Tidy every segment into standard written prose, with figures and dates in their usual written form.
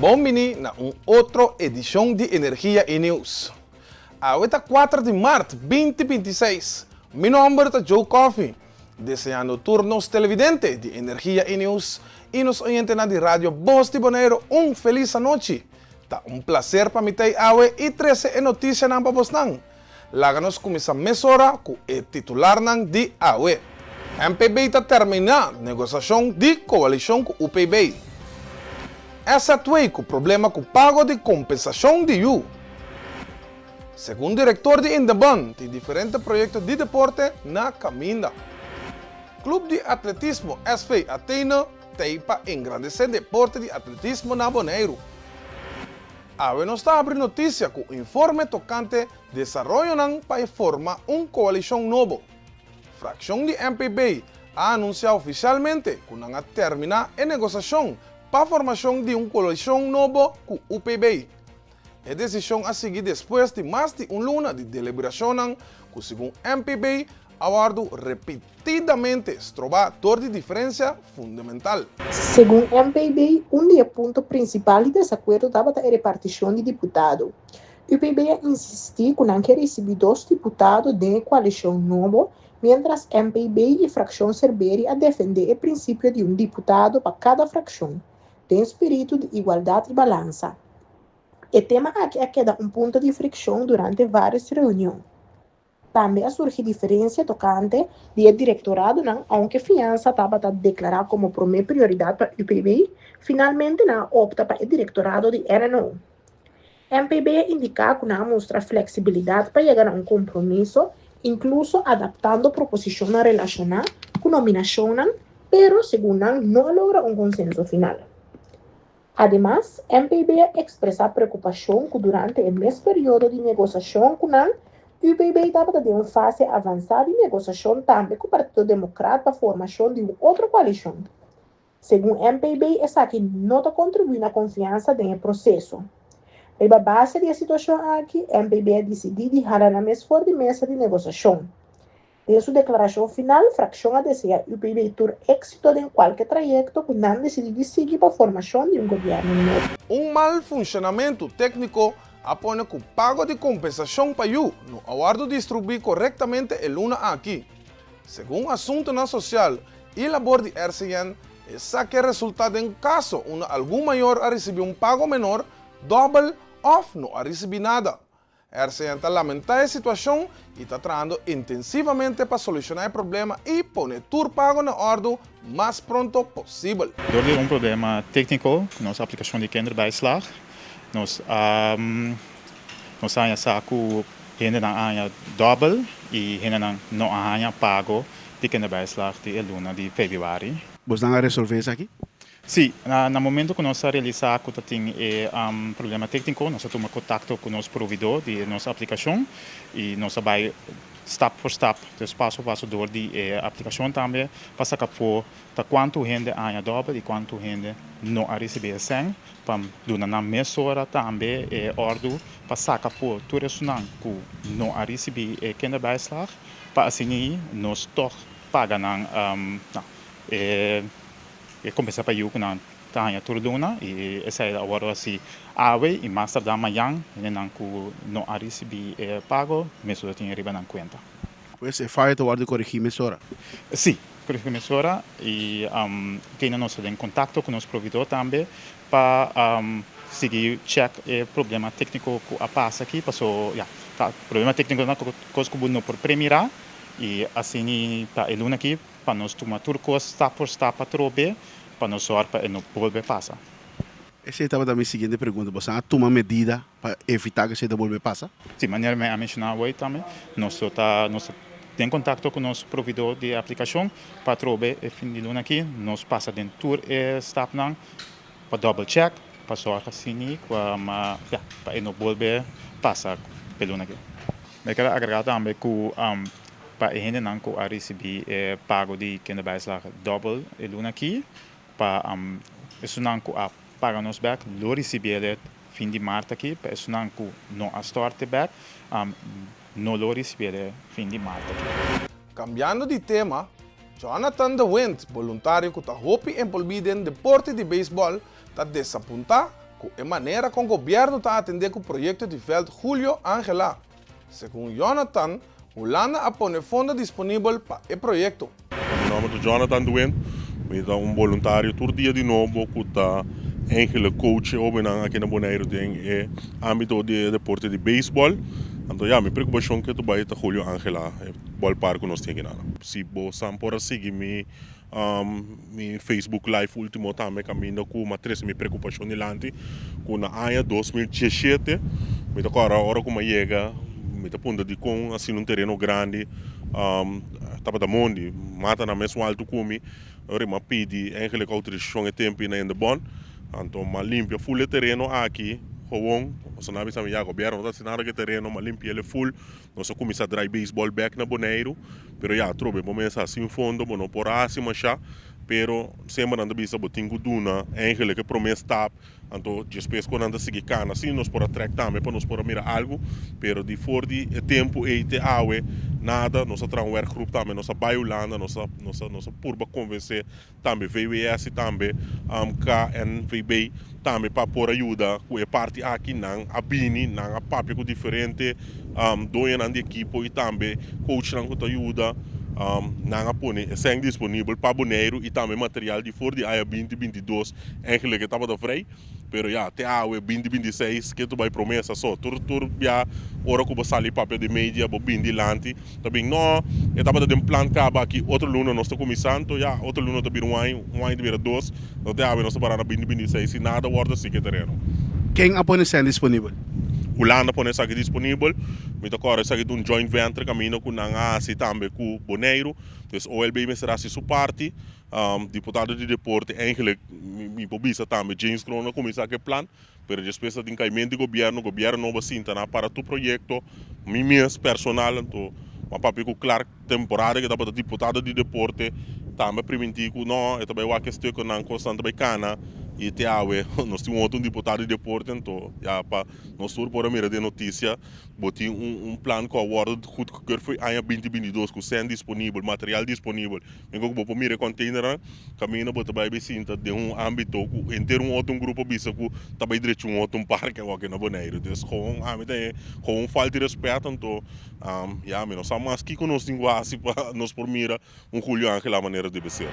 Bon bini na un otro edishon di Energia i News. Awe ta kuater di mart binti binti seis. Mi nomber ta Joe Coffie. Deseando tur nos televidente di Energia i News i nos oyentenan di Radio Bos di Boneiru un felis anochi. Ta un plaser pa mi ta ei awe i trese e notisianan pa bosnan. Laga nos kuminsá mesora ku e titularnan di awe. MPB ta terminá negosashon di koalishon ku UPB. SZW ku problema ku pago di kompensashon di yu. Segun direktor di Indebon tin diferente proyekto di deporte na kaminda. Klup di atletismo SV Athene t'ei pa engrandesé deporte di atletismo na Boneiru. Awe nos ta habri notisia ku informe tokante desaroyonan pa e forma un koalishon nobo. Frakshon di MPB a anunsiá ofisialmente ku nan a terminá e negosashon pa formashon di un koalishon nobo ku UPB. E desishon a sigui despues di mas di un luna di deliberashonnan ku segun MPB a wòrdu repetidamente strobá dor di diferensia fundamental. Segun MPB, un di e punto prinsipal di desakuerdo tabata e repartishon di diputado. UPB a insistí ku nan ke risibí dos diputado den e koalishon nobo, miéntras MPB i frakshon Serberi a defendé e prinsipio di un diputado pa kada frakshon, den spiritu di igualdat i balansa. E tema aki a keda un punto di frikshon durante vários reunion. Tambe a surgi diferensia tokante di e direktoradonan, ounke fiansa tabata deklará komo promé prioridat pa UPB, finalmente nan a opta pa e direktorado di RNO. MPB a indiká ku nan a mustra fleksibilidat pa yega na un kompromiso, inkluso adaptando proposishonnan relashoná ku nominashonnan, pero segun nan no a logra un konsenso final. Ademas, MPB a ekspresá preokupashon ku durante e mes periodo di negosashon ku nan, UPB tabata den un fase avansá di negosashon tambe ku Partido Demokrat pa formashon di un otro koalishon. Segun MPB esaki no ta kontribuí na konfiansa den e proseso. Riba base di e situashon aki, MPB a disidí di hala nan mes for di mesa di negosashon. Den su deklarashon final, frakshon a deseá UPB tur éksito den kualke trayekto ku nan disidí di sigui pa formashon di un gobièrnu nobo. Un mal funshonamentu tékniko a pone ku pago di kompensashon pa yu no a wòrdu distribuí korektamente e luna aki. Segun Asuntunan Sosial i Labor di RCN, esaki a resultá den kaso unda algun mayor a risibí un pago menor, dòbel òf no a risibí nada. RCN ta lamentá e situashon i ta trahando intensivamente pa solushoná e problema i pone tur pago na òrdu mas pronto posibel. Dor di un problema tékniko ku nos aplikashon di kinderbijslag, nos a nos a haña sa ku hendenan a haña dòbel i hendenan no a haña pago di kinderbijslag di e luna di febrüari. Bosnan a resolvé esaki? Sí, na momento ku nos a realisá ku ta tin e problema tékniko, nos a tuma kontakto ku nos proveedó di nos aplikashon i nos a bai stap por stap, dus paso paso dor di e aplikashon tambe pa saka afó ta kuantu hende a haña dòbel i kuantu hende no a risibí e sèn pa duna nan mesora tambe e òrdu pa saka afó tur esunnan ku no a risibí e kinderbijslag pa asina nos tòg paga nan e E kompensa pa yu ku nan ta haña tur luna i esei a wòrdu hasi awe i mas tardá mañan hendenan ku no a risibí e pago mesora tin riba nan kuenta. Pues e fayo ta wòrdu korigí mesora? Sí, korigí mesora i kende nos ta den kontakto ku nos proveedor tambe pa sigui chèk e problema tékniko ku a pasa aki paso ya ta problema tékniko ta kos ku bo no por premirá i asina ta e luna aki Pa nos tuma tur kos stap por stap atrobe pa nos sòr pa e no bolbe pasa. Esei tabata mi siguiente pregunta, Boso a tuma medida pa evitá ku esei ta bolbe pasa? Si, manera mi a menshoná awor tambe, nos lo ta nos ta den kontakto ku nos proveedor di e aplikashon pa atrobe e fin di luna aki nos pasa den tur e stapnan pa double check pa sòrg asini ku ya pa e no bolbe pasa e luna aki. Mi ker a agregá tambe ku pa e hendenan ku a risibí e pago di kinderbijslag dòbel e luna aki, pa esunnan ku a paga nos bèk lo risibí el e fin di mart aki, pa esunnan ku no a stòrt e bèk no lo risibí el e fin di mart aki. Kambiando di tema, Jonathan de Windt, boluntario ku ta hopi enbolbí den deporte di beisbòl, ta desapuntá. ku e manera kon gobièrnu ta atendé ku proyekto di vèlt Julio Angela. Segun Jonathan, Hulanda a pone fondo disponibel pa e proyekto. Mi nòmber ta Jonathan de Wind, mi ta un boluntario tur dia di nobo ku ta eigenlijk coach e hobennan aki na Boneiru den e ámbito di e deporte di beisbòl. Anto ya, mi preokupashon ke ta bai ta Julio Angela, e bòlpark ku nos tin aki nan. Si bo san por a sigui mi Mi Facebook live ultimo tambe kaminda ku mi a trese mi preokupashon dilanti ku na aña 2017 mi ta kòrda ora ku mi a yega mi ta puntra dikon asina un tereno grandi tabata mondi matanan mes altu ku mi ora mi a pidi eigenlijk outorisashon e tempu na Indebon anto mi a limpia ful e tereno aki gewoon pasobra nan a bisa mi ya gobièrnu no ta hasi nada ku e tereno mi a limpi'el e ful. Nos a kuminsá drai beisbòl bèk na Boneiru, pero ya atrobe bo mester hasi un fondo, bo no por a hasi mashá, pero semper nan ta bisa bo tin ku duna eigenlik e promé stap, anto despues ku nan ta sigui kana asina nos por a trèk tambe pa nos por a mira algu, pero di for di e tempu ei te awe nada, nos a traha un wèrkgroep tambe, nos a bai Hulanda, nos a nos a nos a purba konvensé tambe VWS y tambe KNVB tambe pa por a yuda cu e parti aki. Nan a bini, nan a papia cu diferente doñonan di ekipo y tambe coachnan cu ta yuda. Nan a pone e sèn disponibel pa Boneiru y tambe material di for di aña 2022 eigenlijk e tabata vrij. Pero ya, te awe 2026 ke tu bai promesa so. Tur tur bia ora ku bo sali papia di media bo bin dilanti ta bin no e tabata den plan kaba aki otro luna nos ta kuminsá anto ya otro luna ta bira un aña, un aña ta bira dos no te awe nos ta para na 2026 si nada wòrdu así ke tereno. Ken a pone esei disponibel? Hulanda a pone esaki disponibel. Mi ta kòrda esaki ta un joint venture kaminda ku nan a hasi tambe ku Boneiru. Dus OLB mester hasi su parti. Diputado di deporte eigenlijk mi por bisa tambe James Kroon a kuminsá ku e plan, pero despues ta tin kaimento di gobièrnu, gobièrnu nobo a sinta nan a para tur proyekto, mi mes personal anto mi a papia ku Clark temporada ku e tabata diputado di deporte tambe a primintí ku no e ta bai wak e stuknan kosnan ta bai kana i te awe nos tin un otro diputado di deporte anto ya pa nos tur por a mira den notisia. Bo tin un plan ku a wòrdu goedgekeurd for e aña 2022 ku sèn disponibel, material disponibel. Mihó ku bo por mira e kònteinernan kaminda bo ta bai bai sinta den un ámbito ku henter un otro un grupo bisa ku ta bai drecha un otro un parke awor aki na Boneiru. Dus gewoon ami ta e gewoon falta di rèspèt anto ya mi no sa mas kiko nos tin ku hasi pa nos por mira un Julio Angela manera debe ser.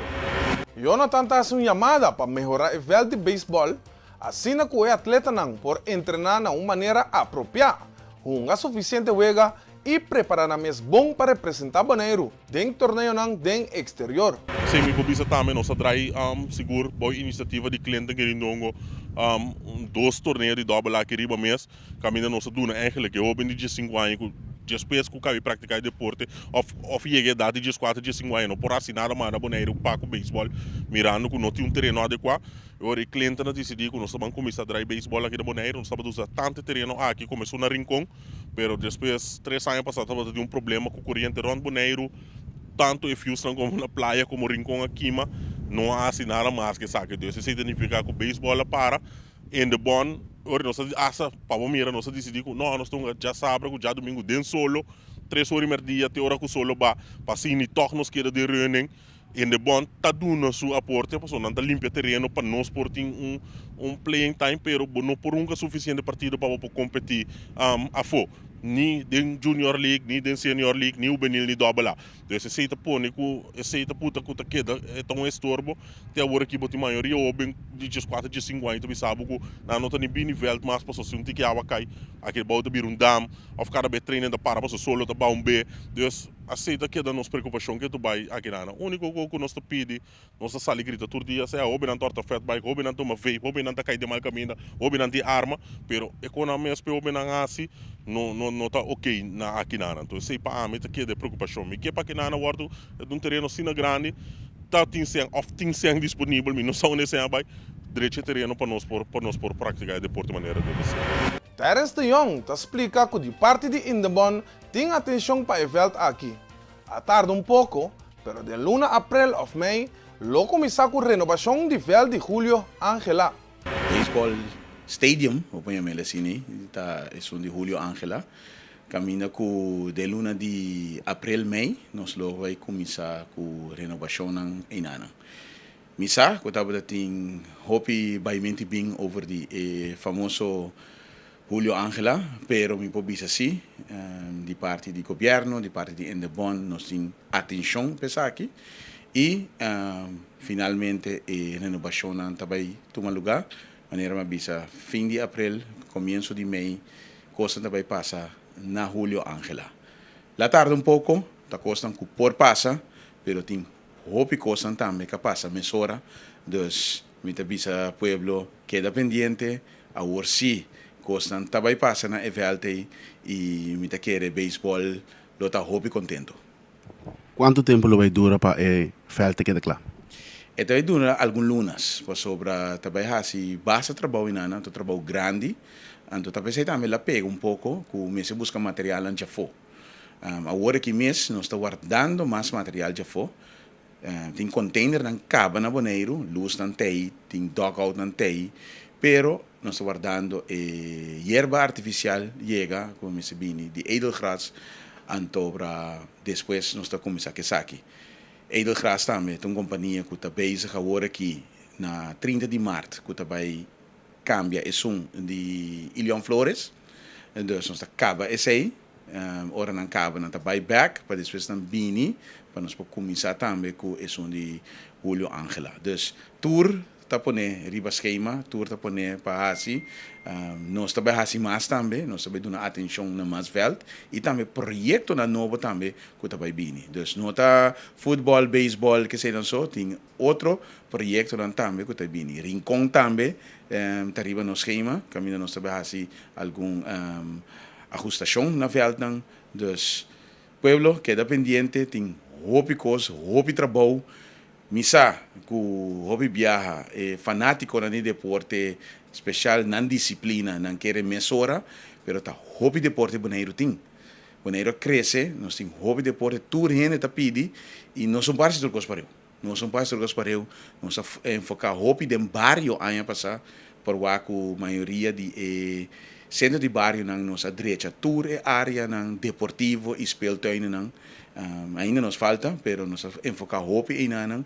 Jonathan ta hasi un yamada pa mehorá e vèlt di beisbòl Asina ku e atletanan por entrená na un manera apropiá, hunga sufisiente wega i prepará nan mes bon pa representá Boneiru den torneonan den eksterior. Esei mi por bisa tambe nos a drai sigur bou inisiativa di Clinton Querindongo dos torneo di dòbel aki riba mes. Kaminda nos a duna eigenlijk e hoben di diesinku aña ku despues ku kabi praktiká e deporte òf òf yega e edat di dieskuater, diesinku aña no por hasi nada mas na Boneiru pa ku beisbòl mirando ku no tin un tereno adekuá. E ora e Clinton a disidí ku nos ta ban kuminsá drai beisbòl aki na Boneiru. Nos tabata usa tantu e tereno aki komo esun na Rincon pero despues tres aña pasá tabata tin un problema ku koriente rònt Boneiru tantu e fiusnan komo na playa komo Rincon a kima no a hasi nada mas ku esaki. Dus esei ta nifiká ku beisbòl a para. Indebon, ora nos a hasta pa bo mira nos a disidí ku no nos ta hunga djasabra ku djadumingu den solo, tres ora i merdia te ora ku solo ba pa asina tòg nos keda den reunion. Indebon ta duna su aporte pasobra nan ta limpia tereno pa nos por tin un un playing time pero bo no por hunga sufisiente partido pa bo por kompetí afó, ni den junior league, ni den senior league, ni hubenil ni dòbel A. Dus esei ta pone ku esei ta puta ku ta keda e ta un estorbo. Te awor aki bo tin mayoria hoben di dieskuater, diesinku aña ta bisa bo ku nan no ta ni bini vèlt mas pasobra si un tiki awa kai aki abou ta bira un dam òf kada bes treinen ta para pasobra solo ta baha un be. Dus esei ta keda nos preokupashon ke tu bai aki nan. Úniko ku nos ta pidi Nos ta sali grita tur dia, sea hobennan ta horta fatbike, hobennan tuma vape, hobennan ta kai den mal kaminda, hobennan tin arma, pero e konan mes pa e hobennan hasi no no no ta ok na akinana. Entonces esei pa ami ta keda e preokupashon. Mi ke pa akinana wòrdu den un tereno asina grandi, ta tin sèn òf tin sèn disponibel, mi no sa unda e sèn a bai, drecha e tereno pa nos por pa nos por praktiká e deporte manera debe ser. Terence de Jong ta splika ku di parti di Indebon tin atenshon pa e vèlt aki. A tarda un poko, pero den luna aprel òf mei lo kuminsá ku renobashon di vèlt di Julio Angela. Baseball Stadium, bo por yam'el asina, ta esun di Julio Angela, kaminda ku den luna di aprel, mei nos lo bai kuminsá ku renobashonnan einanan. Mi sa ku tabata tin hopi baimenti bin over di e famoso Julio Angela, pero mi por bisa si, di parti di gobierno, di parti di Indebon nos tin atencion pa esaki y finalmente e renobacionnan ta bay tuma lugar, manera mi a bisa fin di april, comienso di mei cosnan ta bay pasa na Julio Angela. La tarda un poco, ta cosnan cu por pasa, pero tin Hopi kosnan tambe ka pasa mesora, dus mi ta bisa pueblo keda pendiente, awor si kosnan ta bai pasa na e vèlt ei i mi ta kere beisbòl lo ta hopi kontento. Kuantu tempu lo bai dura pa e vèlt ta keda kla? E ta bai dura algun lunas, pasobra ta bai hasi basta trabou einan, ta trabou grandi, anto ta p'esei tambe la pega un poko ku mester buska materialnan djafó. Awor aki mes nos ta wardando mas material djafó. Tin containernan caba na Boneiru, lusnan t'ei, tin dugoutnan t'ei, pero nos ta wardando e yerba artificial yega cu mester bini di Edelgras, anto pra despues nos ta cuminsa cu esaki. Edelgras tambe ta un compania cu ta bezig awor aki na 30 di maart cu ta bay cambia esun di Ilion Flores, dus nos ta caba esey, ora nan caba nan ta bay bek pa despues nan bini pa nos por cuminsa tambe cu esun di Julio Angela. Dus tur ta pone riba schema, tur ta pone pa haci, nos ta bay haci mas tambe, nos ta bay duna atencion na mas veld y tambe proyectonan nobo tambe cu ta bay bini. Dus no ta futbol, beisbol, keseynan so, tin Otro proyectonan tambe cu ta bini. Rincon tambe ta riba nos schema, caminda nos ta bay haci algun ahustacion na veldnan. Dus pueblo keda pendiente, tin hopi cos, hopi trabou. Mi sa cu hopi biaha e fanaticonan di deporte, special nan disciplina, nan kere mesora, pero ta hopi deporte Boneiru tin. Boneiru a crece, nos tin hopi deporte, tur hende ta pidi y nos no por haci tur cos pareu. Nos no por haci tur cos pareu, nos a enfoca hopi den bario aña pasa por wak cu mayoria di e centro di barionan nos a drecha tur e areanan deportivo y speeltuinennan. Ainda nos falta, pero nos a enfoca hopi einanan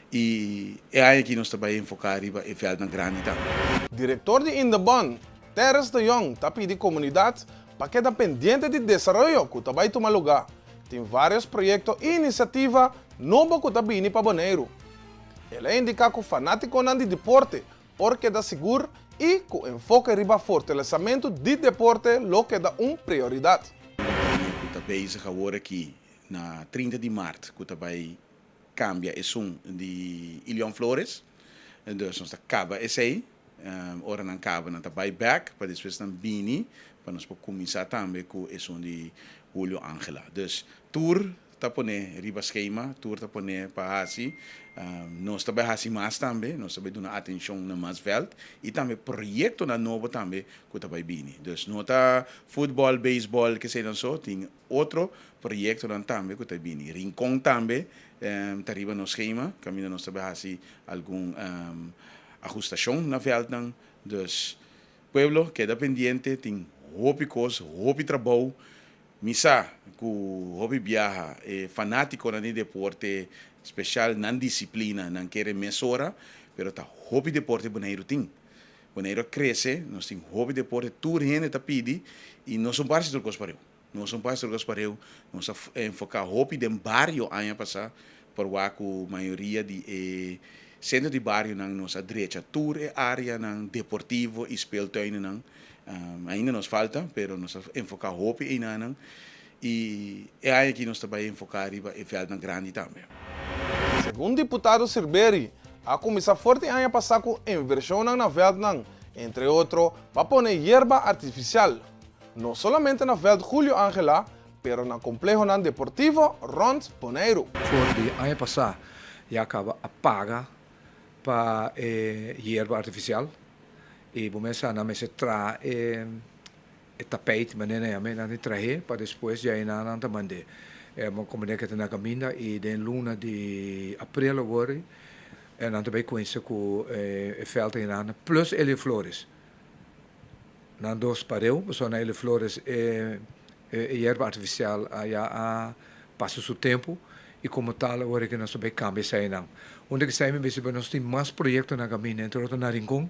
y e aña aki nos ta bay enfoca riba e veldnan grandi tambe. Director di Indebon, Terrence de Jong ta pidi comunidad Pa keda pendiente di desaroyo ku ta bai tuma lugá, tin vários proyekto i inisiativa nobo ku ta bini pa Boneiru. El a indiká ku fanátikonan di deporte por keda sigur i ku enfoke riba fortalesamentu di deporte lo keda un prioridat. Kompania ku ta bezig awor aki na 30 di mart ku ta bai kambia esun di Ilion Flores. Dus nos ta kaba esei. Ora nan kaba nan ta bai bek pa despues nan bini pa nos por kuminsá tambe ku esun di Julio Angela. Dus tur ta pone riba skema, tur ta pone pa hasi. Nos ta bai hasi mas tambe, nos ta bai duna atenshon na mas vèlt i tambe proyektonan nobo tambe ku ta bai bini. Dus no ta futbòl, beisbòl, keseinan so, tin otro proyektonan tambe ku ta bini. Rincon tambe ta riba nos skema, kaminda nos ta bai hasi algun Ahustacion na veldnan, dus pueblo keda pendiente, tin hopi cos, hopi trabou, mi sa cu hopi biaha e fanaticonan di deporte, special nan disciplina, nan kere mesora, pero ta hopi deporte Boneiru tin. Boneiru a crece, nos tin hopi deporte, tur hende ta pidi y nos no por haci tur cos pareu. Nos un pastor Gaspareu, nos a enfoca hopi den bario aña pasa, por wak cu mayoria di e centro di barionan nos a drecha tur e areanan deportivo y speeltuinennan. Ainda nos falta, pero nos a enfoca hopi einanan y e aña aki nos ta bay enfoca riba e veldnan grandi tambe. Segun diputado Silbery, a cuminsa for di aña pasa cu inversionnan na veldnan, entre otro pa pone yerba artificial. No solamente na vèlt Julio Angela, pero na komplehonan deportivo rònt Boneiru. For di aña pasá ya kaba a paga pa e yerba artifisial i bo mester sa nan mester traha e tapijt manera nan yam'e, nan tin trah'é pa despues dja'i nan nan ta mand'é. Bo komprendé ke ta na kaminda i den luna di aprel awor nan ta bai kuensa ku e vèlt einan plus Elio Flores. Nan dos pareu, pasobra na Elio Flores e e yerba artifisial a ya a pasa su tempu. i komo tal awor ku nos ta bai kambia eseinan. Unda ku esei mi bisa bo nos tin mas proyekto na kaminda, entre otro na Rincon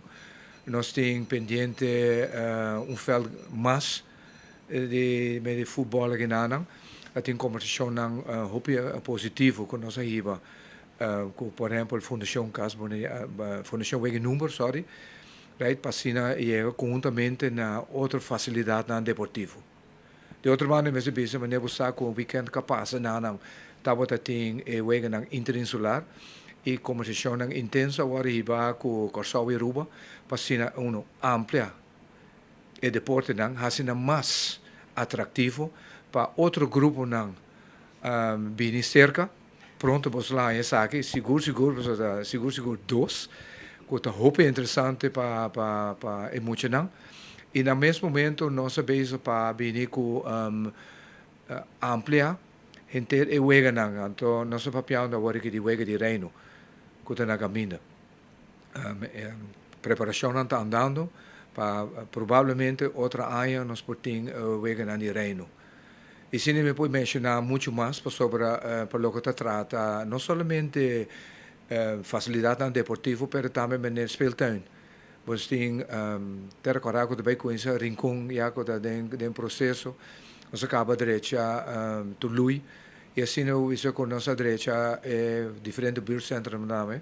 nos tin pendiente un vèlt mas di medio futbòl akinanan. A tin kombersashonnan hopi positivo ku nos a hiba ku por ehèmpel Fundashon Kas Fundashon Wega Number sorry right pa asina yega konhuntamente na otro fasilidatnan deportivo. Di otro banda mester bisa manera bo sa ku wikènt ka pasa nanan tabata tin e weganan interinsular i kombersashonnan intenso a wòrdu hibá ku Kòrsou i Aruba pa asina uno amplia e deportenan, hasi nan mas atraktivo pa otro gruponan bini serka. Pronto boso lo haña esaki, sigur sigur pasobra ta sigur sigur dos ku ta hopi interesante pa pa pa e muchanan. I na mes momento nos a bezig pa bini ku amplia henter e weganan. Anto nos ta papiando awor aki di wega di Reino ku ta na kaminda. E preparashonnan ta andando pa probablemente otro aña nos por tin weganan di Reino. I si mi por menshoná muchu mas pasobra pa loke ta trata no solamente fasilidatnan deportivo pero tambe meneer speeltuin. Bo tin ta rekordá ku ta bai kuminsá Rincon ya ku ta den proseso. Nos a kaba drecha Tului i asina bo bisa ku nos a drecha e diferente buurtcentrum tambe.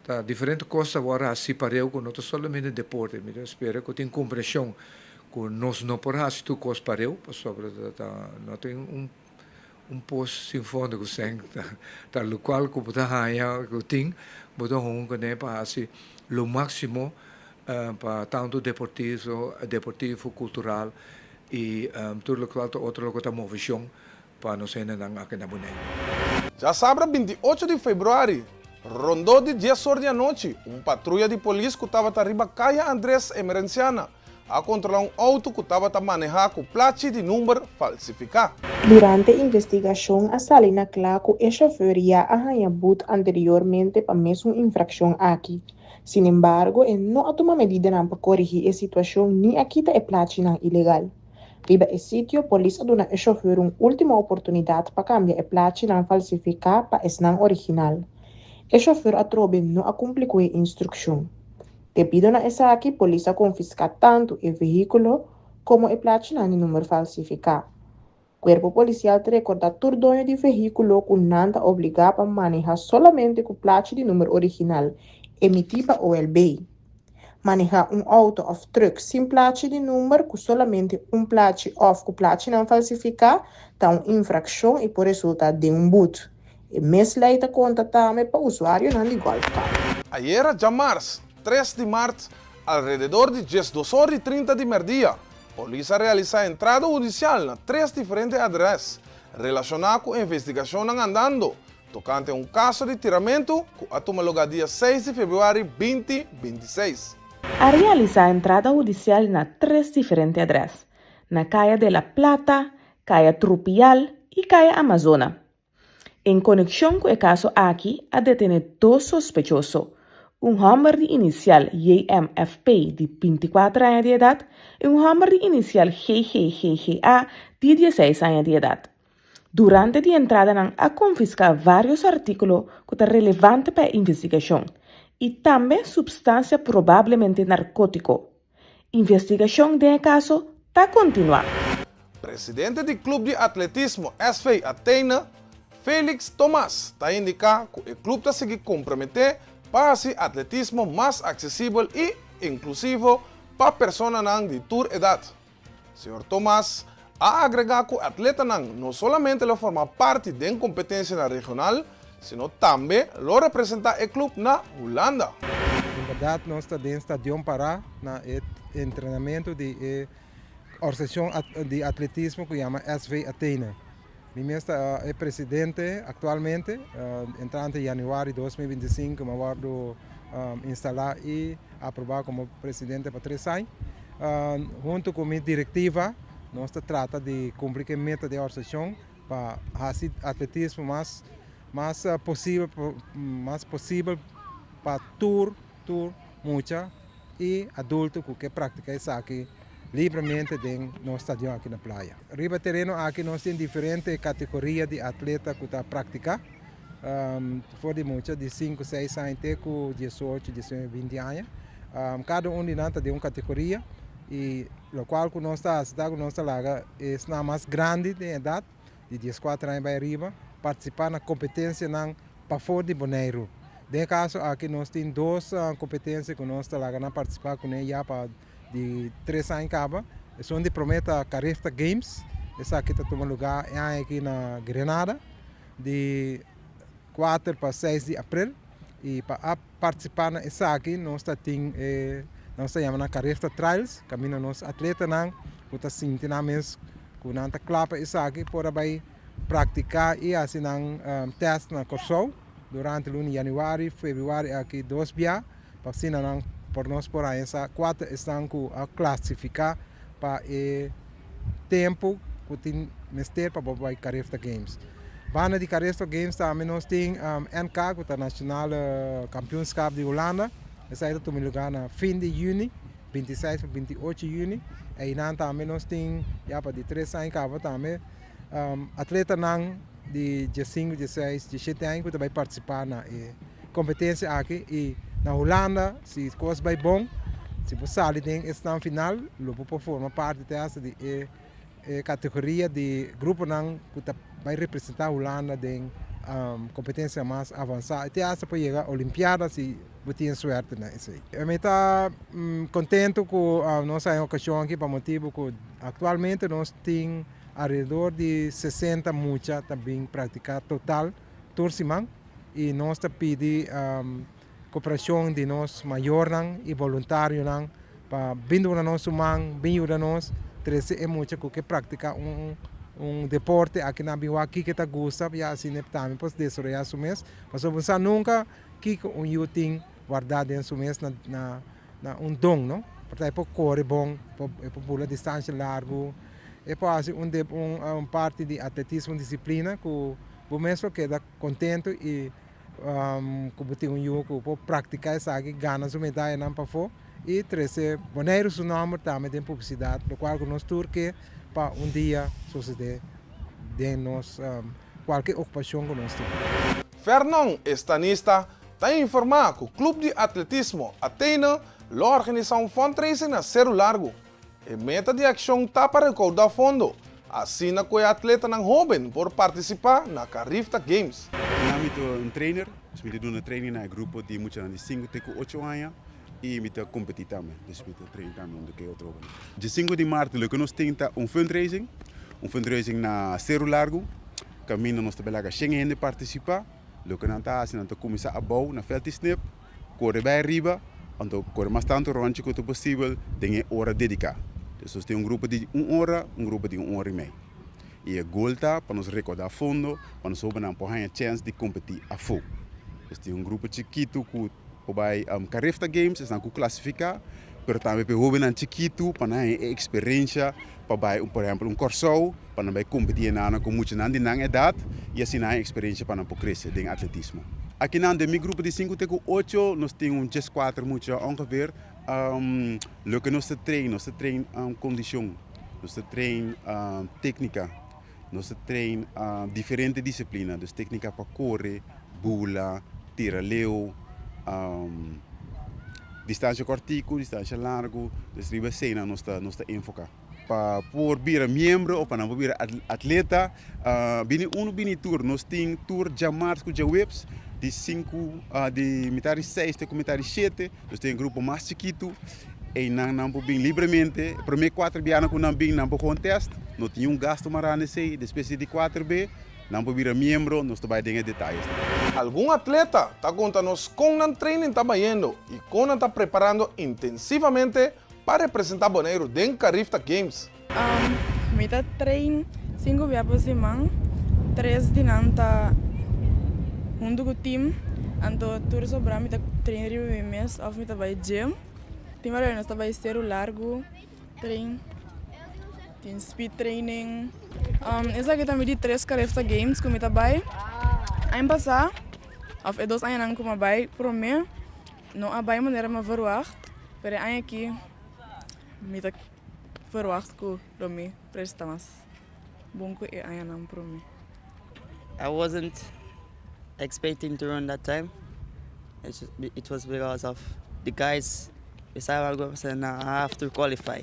Ta diferente kos ta wòrdu hasi pareu ku no ta solamente deporte. Mi ta spera ku tin komprenshon ku nos no por hasi tur kos pareu pasobra ta no tin un un pos sin fondo ku sèn ta lokual ku bo ta haña ku tin bo ta hunga kuné pa hasi lo máksimo pa tantu deportivo deportivo kultural i tur lokual ta otro loke ta moveshon Pa nos hendenan aki na Boneiru. Djasabra 28 di februari, rondó di dies or di anochi, un patruya di polis ku tabata riba Kaya Andres Emerenciana a kontrolá un outo ku tabata manehá ku plachi di number falsifiká. Durante investigashon a sali na kla ku e shofùr ya a haña but anteriormente pa mesun infrakshon aki. Sinembargo, e no a tuma medidanan pa korigí e situashon ni a kita e plachinan ilegal. Riba e sitio, polis a duna e shofùr un último oportunidat pa kambia e plachinan falsifiká pa esnan original. E shofùr atrobe no a kumpli ku e instrukshon. Debido na esaki, polis a konfiská tantu e vehíkulo komo e plachinan di number falsifiká. Kuerpo polisial ta rekordá tur doño di vehíkulo ku nan ta obligá pa manehá solamente ku plachi di number original emití pa OLB. Manehá un outo òf trùk sin plachi di number, ku solamente un plachi òf ku plachinan falsifiká, ta un infrakshon i por resultá den un but. E mes lei ta konta tambe pa usuarionan di gòlfkar. Ayera djamars, tres di mart, alrededor di 12 or i 30 di mèrdia, polis a realisá entrada hudisial na tres diferente adrès relashoná ku investigashonnan andando Tokante un kaso di tiramentu ku a tuma lugá dia seis di febrüari 2026. A realisá entrada hudisial na tres diferente adrès, na Kaya de la Plata, Kaya Trupial i Kaya Amazona. En konekshon ku e kaso aki a detené dos sospechoso, un hòmber di inisial JMFP di 24 aña di edat i un hòmber di inisial GGGGA di 16 aña di edat. Durante di entradanan a konfiská vários artíkulo ku ta relevante pa e investigashon i tambe supstansia probablemente narkótiko. Investigashon den e kaso ta kontinuá. Presidente di klup di atletismo SV Athene, Felix Thomas, ta indiká ku e klup ta sigui komprometé pa hasi atletismo mas aksesibel i inklusivo pa personanan di tur edat. Señor Thomas a agregá ku atletanan no solamente lo forma parti den kompetensianan regional, sino tambe lo representá e klup na Hulanda. En bèrdat nos ta den stadion pará na e entrenamentu di e organisashon di atletismo ku yama SV Athene. Mi mes ta e presidente aktualmente, entrante yanüari 2025 mi a wòrdu instalá i aprobá komo presidente pa tres aña. Huntu ku mi direktiva nos ta trata di kumpli ku e meta di e organisashon pa hasi atletismo mas mas posibel mas posibel pa tur tur mucha i adulto ku ke praktika esaki. libremente den nos stadion aki na Playa. Riba tereno aki nos tin diferente kategoria di atleta ku ta praktiká, for di mucha di sinku, seis aña te ku diesocho, diesnuebe, binti aña. Kada un di nan ta den un kategoria i lokual ku nos ta hasi ta ku nos ta laga esnan mas grandi den edat di dieskuater aña bai ariba partisipá na kompetensianan pafó di Boneiru. Den e kaso aki nos tin dos kompetensia ku nos ta laga nan partisipá kuné ya pa di tres aña kaba. Esun di promé ta Carifta Games, esaki ta tuma lugá e aña aki na Grenada di kuater pa seis di aprel i pa a partisipá na esaki nos ta tin e nos ta yama nan Carifta Trials kaminda nos atletanan ku ta sinti nan mes ku nan ta kla pa esaki por a bai praktiká i hasi nan tèst na Kòrsou durante luna di yanüari, febrüari aki dos bia pa asina nan por nos por haña sa kua ta esnan ku a klasifiká pa e tempu ku tin mester pa bo bai Carifta Games. Banda di Carifta Games tambe nos tin NK ku ta Nationale Kampioenschap di Hulanda. Esaki ta tuma lugá na fin di yüni, 26 pa 28 yüni. Einan tambe nos tin ya pa di tres aña kaba tambe atletanan di diesinku, dieseis, diesshete aña ku ta bai partisipá na e kompetensia aki i na Hulanda si kos bai bon, si bo sali den esnan final lo bo por forma parti te hasta di e kategoria di gruponan ku ta bai representá Hulanda den kompetensia mas avansá i te hasta por yega olimpiada si bo tin suerte na esei. Mi ta kontentu ku nos a e okashon aki pa motibu ku aktualmente nos tin Alrededor di 60 mucha ta bin praktiká total tur siman i nos ta pidi koperashon di nos mayornan i boluntarionan pa bin duna nos un man, bin yuda nos trese e mucha ku ke praktiká un deporte aki nan bin wak kiko e ta gusta ya asina e tambe por desaroyá su mes pasobra bo sa nunka kiko un yu tin wardá den su mes na na un don no por ta e por kore bon e por bula distansha largu e por hasi un un parti di atletismo un disiplina ku bo mes lo keda kontentu i ku bo tin un yu ku por praktiká esaki gana su medayanan pafó i trese Boneiru su nòmber tambe den publisidat lokual ku nos tur ke pa un dia sosede den nos kualke okupashon ku nos tin. Fernon Estanista Ta informá ku Klup di Atletismo Athene lo organisá un fundraising na Seru Largu. E meta di akshon ta pa rekoudá fondo, asina ku e atletanan hóben por partisipá na Carifta Games. Na mi ta un trainer, dus mi ta duna training na e grupo di muchanan di sinku te ku ocho aña i mi ta kompetí tambe, dus mi ta train tambe huntu ku e otro hóbennan. Dje sinku di mart loke nos tin ta un fundraising, un fundraising na Seru Largu, kaminda nos ta bai laga shen hende partisipá. Loke nan ta hasi, nan ta kuminsá abou na vèlt di snip, kore bai ariba, anto kore mas tantu ròntje ku ta posibel den e ora dediká. Dus nos tin un grupo di un ora, un grupo di un ora i mei. I e gol ta pa nos rekòrdá fondo, pa nos hóbennan por haña chèns di kompetí afó. Nos tin un grupo chikitu ku por bai Carifta Games, esnan ku klasifiká, pero tambe pa e hóbennan chikitu pa nan haña e eksperensha pa bai por ehempel un Kòrsou pa nan bai kompetí enanan ku muchanan di nan edat i asina haña eksperensia pa nan por krese den atletismo. Akinan den mi grupo di sinku te ku ocho nos tin un dieskuater mucha ongeveer. Loke nos ta train, nos ta train kondishon, nos ta train téknika, nos ta train diferente disiplina, dus téknika pa kore, bula, tira leu, distansha kòrtiku, distansha largu, dus riba eseinan nos ta nos ta enfoká. Pa por bira miembro o pa nan por bira atleta, bini unu bini tur. Nos tin tur djamars ku djaweps di sinku di mitar di seis te ku mitar di shete. Nos tin e grupo mas chikitu, einan nan por bin libremente. Promé kuater bianan ku nan bin nan por kon tèst, no tin un gastu mará na esei. Despues di kuater be. Nan por bira miembro, nos ta bai den e detayes. Algun atleta ta konta nos kon nan training ta bayendo i kon nan ta preparando intensivamente pa representá Boneiru den Carifta Games. Mi ta train sinku bia pa siman, tres di nan ta huntu ku team, anto tur sobrá mi ta train riba mi mes òf mi ta bai gym. Tin varios nos ta bai seru largu. Train, tin speed training. Esaki ta mi di tres Carifta Games ku mi ta bai. Aña pasá òf e dos añanan ku mi a bai promé no a bai manera mi a verwagt, pero e aña aki mi ta. verwacht ku lo mi presta mas bon ku e añanan promé. I wasn't expecting to run that time. It was because of the guys beside I go said, nah, I have to qualify.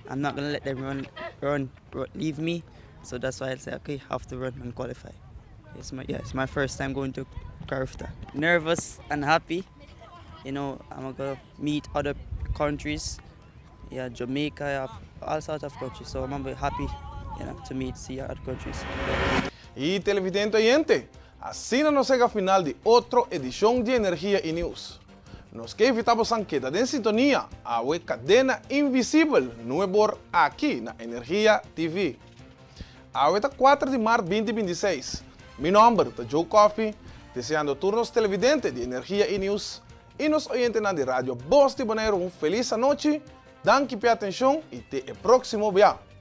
I'm not gonna let them run, run, run leave me. So that's why I say, okay, I have to run and qualify. It's my yeah, it's my first time going to Carifta. Nervous and happy. I'm gonna meet other countries. Yeah, Jamaica, all sorts of countries. So I'm happy to meet, see other countries. I televidente oyente, asina nos a yega final di otro edishon di Energia i News. Nos ke invitá bo keda den sintonia ku Kadena Invisibel 9 aki na Energia TV. Awe ta 4 di mart 2026. Mi nòmber ta Joe Coffee, deseando tur nos televidente di Energia i News i nos oyentenan di Radio Bos di Boneiru un felis anochi. Danki pa atenshon i te e próksimo biaha.